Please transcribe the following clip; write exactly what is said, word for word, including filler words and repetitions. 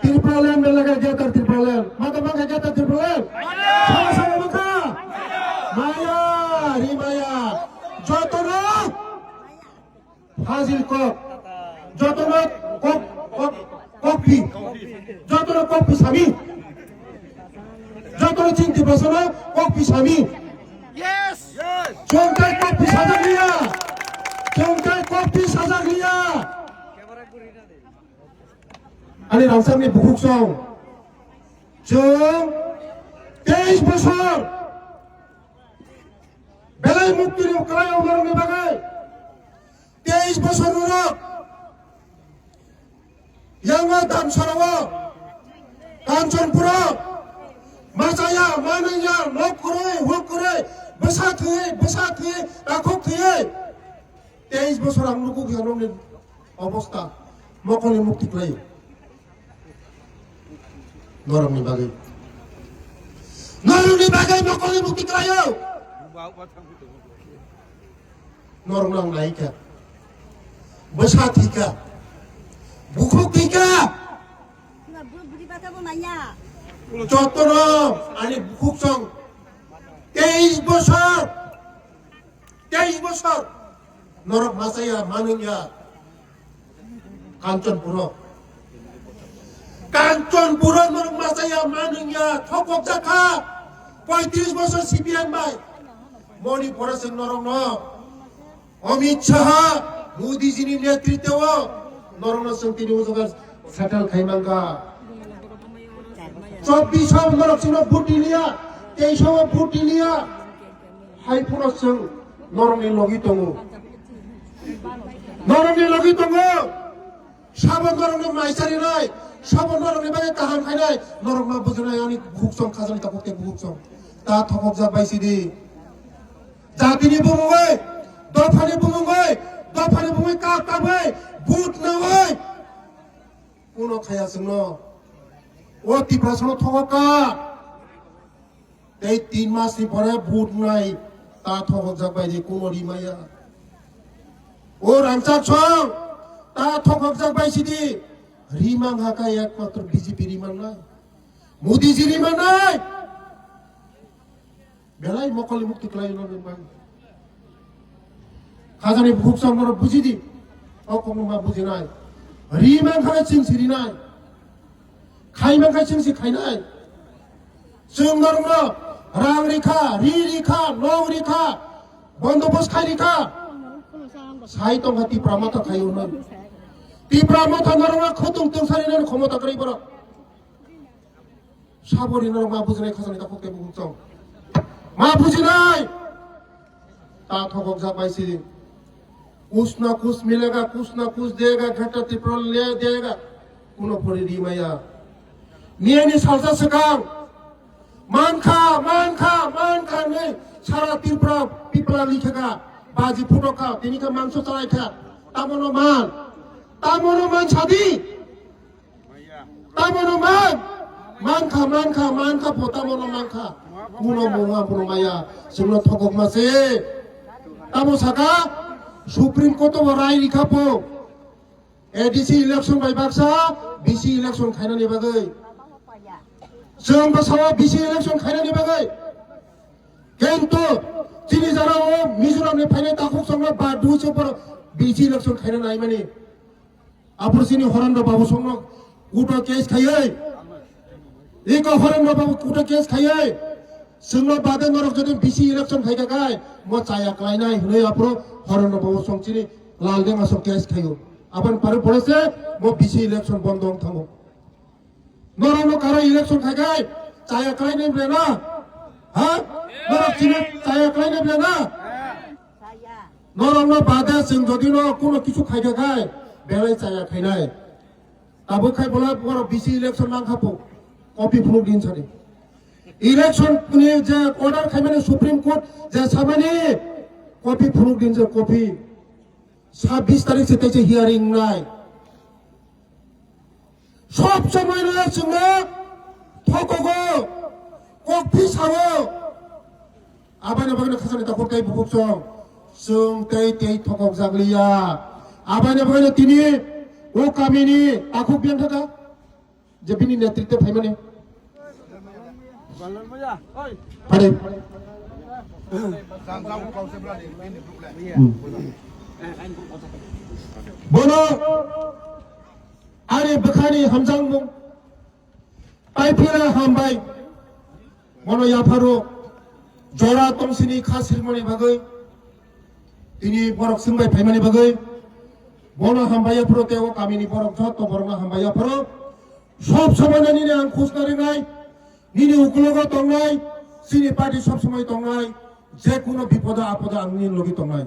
Tripura land belai khe Greater Tripura land. Mata mangkha Greater Tripura land. Sama sama mangkha. Maya, ri maya. Jotono Fazil kok. Jotono kok, kok, kokpi. Jotono kokpi sami. Jotono chini Tiprasano kokpi sami. Yes. Chongtai kokpi sajak liya. Chongtai kokpi sajak liya. Ani rangchakni bukhuk song. Chwng teis bosor belai mukti ni kwlai ong norokni bagwi. Teis bosor norok yango Damsarao, Kanchanpuro, machaya, manwngya, nok kwrwi, huk kwrwi, bwsa thwi, bwsa thwi, takhuk thwi. Teis bosor ang nukuk ya norokni obostha, mokolni mukti kwlai. Norokni bagwi. Norokni bagwi mokolni mukti kwlaio. Norokno ang naikha. Bwsa thwikha. Bukhuk thwikha. Jotono ani bukhuk song teis bosor. Teis bosor norok machaya manwngya Kanchanpuro. Kanchanpuro norok machaya manwngya thokok jakha poitris bosor C P M bai. Moni pore chwng norokno Amit Shah, Modi jini netritwo norokno chwng tini o jaga settle khai mangkha. Chobbish o norok chwngno vote diliya, teis o vote diliya. Hai phano chwng norokni logi tongo. Norokni logi tongo. Sabo norokno mai charinai, sabo norokni bagwi kaham khainai, norok ma bujinai ani bukhuk song khajani takhuk tei bukhuk song. Ta thokokjak bai sidi. Jatini bumungwi, dophani bumungwi, dophani bumungwi kap kapwi, vote nawi. Kuno khaya chwngno. O Tiprasano thokok ka. Tei tin mas ni pore vote nai ta thokokjak bai di kuno rimaya. O rangchak song ta thokokjak bai sidi rimang ha ka ekmatro B J P rimang nai. Modi ji rimang nai. Belai mokol ni mukti klai no rimang. Khajani bukhuk song no bujidi. O kok no ma bujinai. Rimang ha ching sirinai. Khaima khe chwng se khainai. Chwng norokno rang rikha, ri rikha, nok rikha, bondobos khai rikha. Sai tongkha Tipra Motha khai hwnwi. Tipra Motha norokno khutung tungsari nani khomota kwrwi borok. Saboni norok ma bujinai khajani takhuk tei bukhuk chong. Ma bujinai. Ta thokok jak bai sidi. Kuch na kuch milega, kuch na kuch dega, Greater Tripura le dega. Kuno phuri ri maya. Miyani salsa swkang. Mankha, mankha, mankha hwnwi sara Tripura pipla likhaka. Baji phutokha, tini khe mangso chalaikha. Tamono man. Tamono man sadi. Tamono man, mankha, mankha, mankha, pho tamono mankha. Kuno mungha, kuno maya, chwngno thokokma se. Tamo saka, Supreme Court o rai rikha pho. A D C election bai baksa, B C election khainani bagwi. Chwng bwsao B C election khainani bagwi. Kintu, chini jora o Mizoram ni phainai takhuk chwngno ba dui se borok B C election khaina naimani. Aphuru chini Horendra Babu songno kuto case khaiwi. Iko Horendra Babu kuto case khaiwi. Chwngno bade norok jodi B C election khaika kai, mo chaya klainai hwnwi aphuru Horendra Babu song chini Laldenga song case khaio. Aboni pare pore se mo B C election bondo wng thango. Norokno karo election khaikai chaya klainai ble na? Ha? Norok chini chaya klainai ble na? Norokno bade chwng jodi no kuno kisu khaika kai belai chaya khainai. Tabuk khai bola borok B C election mang khapo. Copy phunuk din sadi. Election ni je order khaimani Supreme Court je samani copy phunuk din je copy. Sabbish tarik se tei se hearing nai. Sob somoi no chwngno thokogo, kok phisao. Abani bagwi khasani takhuk tei bukhuk song. Chwng tei tei thokok jak liya. Abani bagwi tini o kamini takhuk biyang thaka. Je bini netritwe phaimani. Pare. Hmm. Bono ani bwkhani hamjakmung. Paipira hambai. Bono yapharo jora tongsini kha sirmani bagwi. Tini borok swngbai phaimani bagwi. Bono hambai yapharo tei o kamini borok joto borokno hambai yapharo. Sob somoi no nini ang khusna rinai, nini ukulogo tongnai, chini party sob somoi tongnai, je kuno bipodo apodo ang nini logi tongnai.